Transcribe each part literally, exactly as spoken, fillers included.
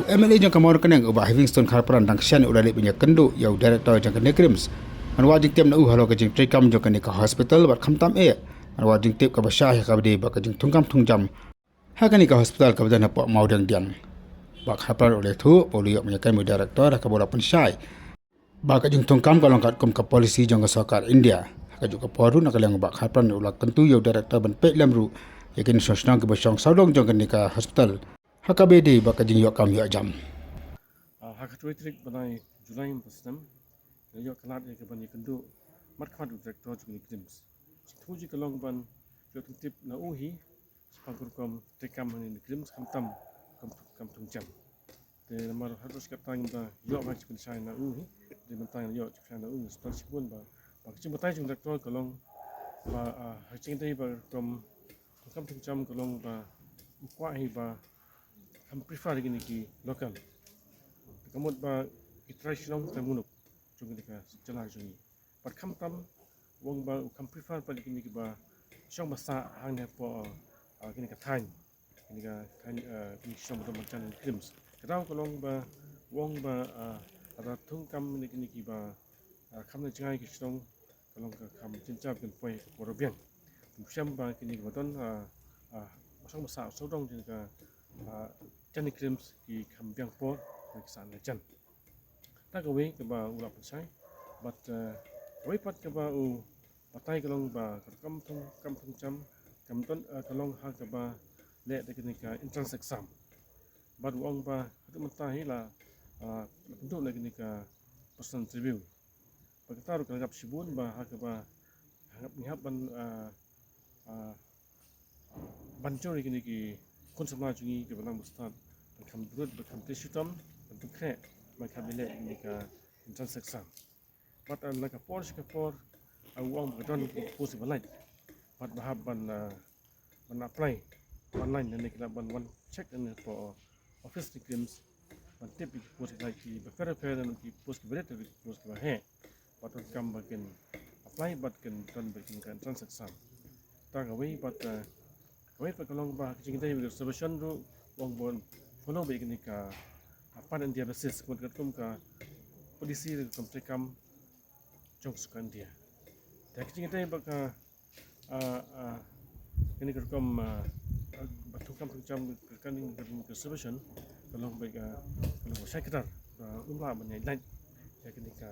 MLA jong ka Mawryngkneng u Bah Heavingstone Kharpran dang shen u la leit ban ïakynduh ïa u director jong kane ka KRIMS. Ngan wad jingtip na u halor ka jingtreikam jong kane ka hospital bad khamtam eh ngan wad jingtip kaba shai ha kaba dei bad ka jingthungkam thungjam ha kane ka hospital kaba don hapoh Mawdiangdiang. Bah Kharpran u la ïathuh ba u la ïoh ban ïakren bad u director ha kaba u la pynshai ba ka jingthungkam ka long katkum ka policy jong ka sorkar India. Ha kajuh ka por ruh na ka liang u Bah Kharpran u la kyntu ïa u director ban peit lem ruh ïa ki nongshong shnong kiba shong sawdong jong kane ka hospital ha kaba dei bad ka jingïoh kam ïoh jam. Ah, ha ka khatwei tarik bnai July mynta snem, nga ïoh ka lad ïa ka ban ïakynduh markhmat u director jong kane ka KRIMS. Jingthmu jong ka long ban ïoh tip na u hi shaphang ka rukom treikam ha kane ka KRIMS khamtam kam kam thung jam. Te namar haduh shi katta ngim da ïoh ba jingpynshai na u hi. Te mynta nga ïoh jingpynshai na u, nga sngewthuh shibun ba ba ka jingbatai jong u director ka long ba, ah, ha ka jingdei ba rukom kam thung jam ka long ba u kwah hi ba kam prefer ïa kine ki local. Te ka mut ba ki trai shnong trai muluk jong kane ka jylla jong ngi. Bad khamtam u ong ba u kam prefer pat ïa kine kiba shong ba sah hangne hapoh, ah, kine ka thaiñ. Kine ka thaiñ, ah, kine ki shong ba don marjan ïa kine ki KRIMS. Ka daw ka long ba u ong ba, ah, lada thungkam ïa kine kiba, ah, kham na jngai ki shnong ka long ka kham jynjar ban poi ha ka por biang. Kum shem ba kine kiba don, ah, ah, ba shong ba sah sawdong jong ka, ah, jan ïa ki KRIMS ki kham biang por, ki sah na jan. Ta kawei kaba u la pynshai. Bad, eh, kawei pat kaba u batai ka long ba ka kam thung, kam thung jam kam don, eh, ka long ha kaba leh da kane ka entrance exam. Bad u ong ba haduh mynta hi la, ah, la pynduh na kane ka personal interview. Bad kata ruh ka la ïap shibun ba ha kaba ngi hap ban, ah, ah, ban jur ïa kine ki khun samla jong ngi kiba nang ba stad ban kham brut ban kham trei shitom ban pynkhreh ban kham ïaleh ïa kine ka entrance exam. Bad, ah, na ka por sha ka por, ah, u ong ba ka don ki post ba lait bad ba hap ban, ah, ban apply online ne ki la ban wan check ne hapoh office ni KRIMS ban tip ïa ki post ki lait kiba pher pher ne ki post kiba rit ne ki post kiba heh. Bad donkam ba kin apply bad kin don ba kin ka entrance exam. Ta kawei bad, eh, kawei pat ka long ba ka jingdei ba ka reservation ruh u ong ban follow ba ïa kane ka, ah, pan India basis kum katkum ka policy ruh kum treikam jong ka sorkar India. Ta ka jingdei ba ka, ah, ah, kane ka rukom, ah, ah, ba thungkam thung jam ka kane ka rukom ka reservation ka long ba ka, ka long ba shai kdar ba um lah ban ïaid lait ïa kane ka,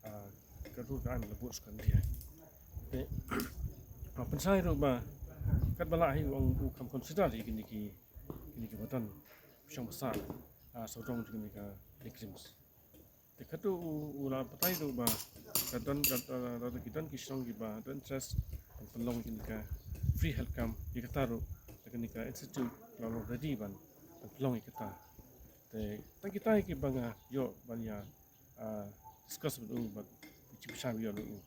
ah, ka dur ka aiñ la buh sorkar India. Te, ah, pynshai ruh ba katba lah hi u ong u kham consider ïa kine ki, kine ki ba don shong ba sah, ah, sawdong jong kane ka, kane ka KRIMS. Te kato u, u la batai ruh ba ka don, ka, ka, ka, ki don ki shnong kiba don interest ban pynlong ïa kane ka free health camp ïa kata ruh, ïa kane ka institute la long ready ban, ban pynlong ïa kata. Te tang kita ïa kiba nga ïoh ban ïa, ah, discuss bad u bad ki jingpynshai ba ïoh na u.